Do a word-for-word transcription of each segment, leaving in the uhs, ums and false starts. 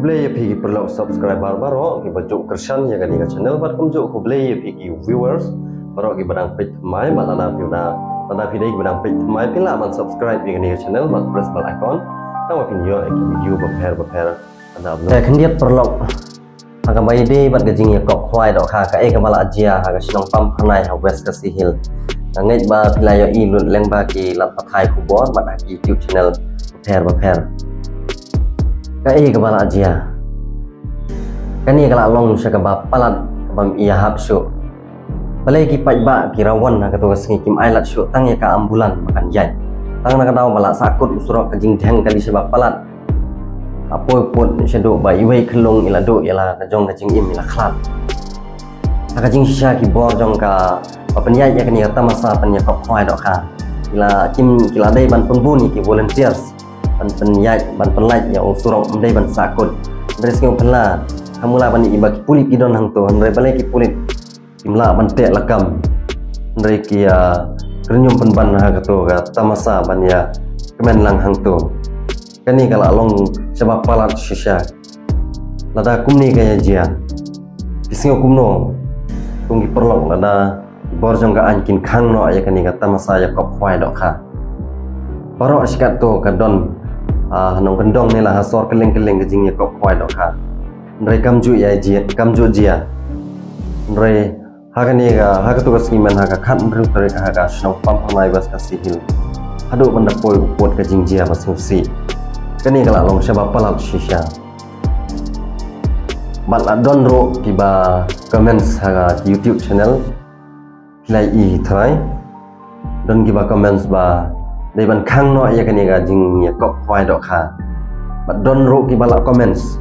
Khublei ïa phi ki paralok subscriber baroh kiba ju kyrshan ïa kane ka channel, bad kumjuh khublei ïa phi ki viewers baroh kiba dang peit thymmai. Bad lada phi da, lada phi dei kiba dang peit thymmai, phi lah ban subscribe ïa kane ka channel bad press bell icon, tang ba phin ïoh ïa ki video bapher bapher. Ynda khyndiat paralok, ha kaba ïadei bad ka jingïakop khwai dohkha, kaei kaba la jia ha ka shnong Pamphyrnai ha West Khasi Hills. Nga ngeit ba phi la ïohi lut lyngba ki lad pathai khubor bad ha ki YouTube channel bapher bapher. Kaei kaba la jia? Kane ka la long sha kaba palat, kaba ym ïahap shuh. Balei ki paidbah ki la wan ha kato ka sngi, kim ailad shuh tang ïa ka ambulance ba kan ïaid. Tang na ka daw ba la sahkut u surok, ka jingdheng ka dei sha ba palat. Hapoi pud shaduh ba iwei i khyllung i la duh ïa la ka jong ka jingim, i la khlad. Ha ka jingshisha ki bor jong kaba pynïaid ïa kane ka tamasa pynïakop khwai dohkha, ki la, kim, ki la dei ban pynbun ïa ki volunteers ban pynïaid, ban pynlait ïa u surok, ym dei ban sahkut. Hynrei sngewbha, ha mula ban ïa ba ki pulit ki don hangto, hynrei balei ki pulit kim lah ban teh lakam, hynrei ki, ah, kyrñum pynban ha kato ka tamasa ban ïakmen lang hangto. Kane ka la long sha ba palat shisha. Lada kumne ka ïa jia, phi sngew kumno kum ki paralok, lada ki bor jong ka aiñ kin khang noh ïa kane ka tamasa ïakop khwai dohkha? Baroh shi katto ka don, ah, ha nongkyndong ne la ha sor kylleng kylleng ka jingïakop khwai dohkha. Hynrei kam ju ïa jia, kam ju jia. Hynrei ha kane ka, ha kato ka sngi mynhynnin ha ka khathynriew tarik ha ka shnong Pamphyrnai, West Khasi Hills, haduh ban da poi u pud ka jingjia ba sngewsih. Kane ka la long sha ba palat shisha. Bad la don ruh kiba comments ha ka YouTube channel, phi la ïohi trai. Don kiba comments ba dei ban khang noh ïa kane ka jingïakop khwai dohkha. Bad don ruh kiba la comments,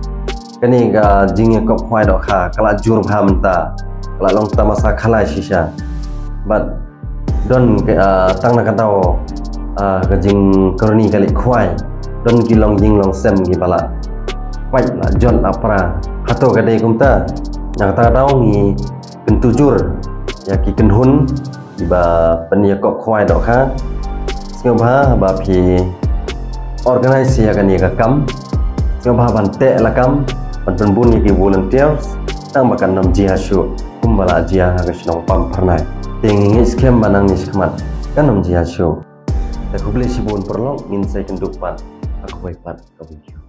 kane ka jingïakop khwai dohkha ka la jur bha mynta, ka la long tamasa khalai shisha. Bad don ka, ah, tang na ka daw, ah, ka jingkyrni ka leit khwai, don ki long ïing long sem kiba la pait, la jot, la pra. Hato ka dei kumta? Na kata ka daw ngi kyntu jur ïa ki kynhun kiba pynïakop khwai dohkha. Sngewbha ba phi organize ïa kane ka kam. Sngewbha ban teh lakam, ban pynbun ïa ki volunteers, tang ba kan ym jia shuh kumba la jia ha ka shnong Pamphyrnai. Te ngi ngeit skhem ba nangne shakhmat kan ym jia shuh. Te khublei shibun paralok, ngin sa ïakynduh pat ha kawei pat ka video.